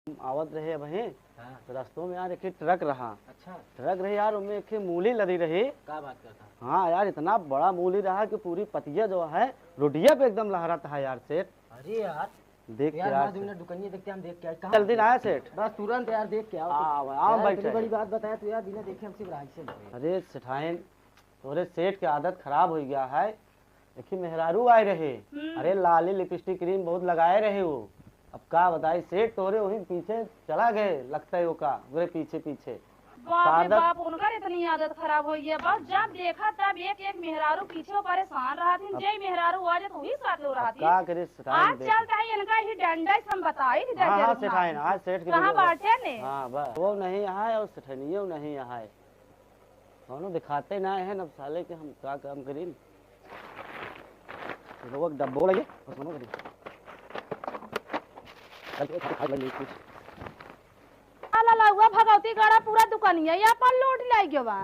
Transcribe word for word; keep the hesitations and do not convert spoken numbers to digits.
आवत रहे अबहीं, हाँ। तो रस्तों में यार एक ठे ट्रक रहा। अच्छा। ट्रक रहे यार, ओमे एक ठे मूली लदी रही। का बात करता? हाँ यार, इतना बड़ा मूली रहा कि पूरी पतिया जो है, रोडिया पे एकदम लहरत है यार सेठ। अरे यार, देख के यार, यार हमारे सेठ। दुनिया दुकनिया देखते हम देख के आए। कहाँ जल्दी ना आया सेठ। बस तुरंत यार, देख के आओ। हाँ, आओ, आओ, यार, बैठ इतनी जाइए। बड़ी बात बताया तू यार, बिना देखे हमसे बड़ा से। अरे सेठाइन, तोरे सेठ के आदत खराब हो गया है। देखी, मेहरारू आए रहे। हम्म। अरे, लाली, लिपस्टिक, क्रीम बहुत लगाए रहे वो। अब का बताई, सेठ तोरे वहीं पीछे चला गए, लगता है ओका, ओकरे पीछे पीछे। बाप रे सादत बाप, उनकर इतनी आदत खराब हो गई है। बस जब देखा तब एक एक मेहरारू पीछे परेशान रहत हिन। अब जय मेहरारू आ जात वही साथ लो अब रहत का हिन। करे, सेठाइन आज देख। चलता है इनका ही डंडा से हम बताई थी हाँ, हाँ, जरूर सेठाइन, ना। आज सेठ के कहाँ बोलो। बाटे ने? हाँ, बस वो नहीं यहाँ है और सेठाइनियो नहीं यहाँ है। कौनो दिखाते ना है, अब साले के हम का काम करीन। लोग डब्बो लगे, बस मनो करी। चल, चल, खा, खा, ले, ले, कुछ। आ ला, ला, हुआ भगवती गड़ा पूरा दुकानिया, ये अपन लोड लाई गवा।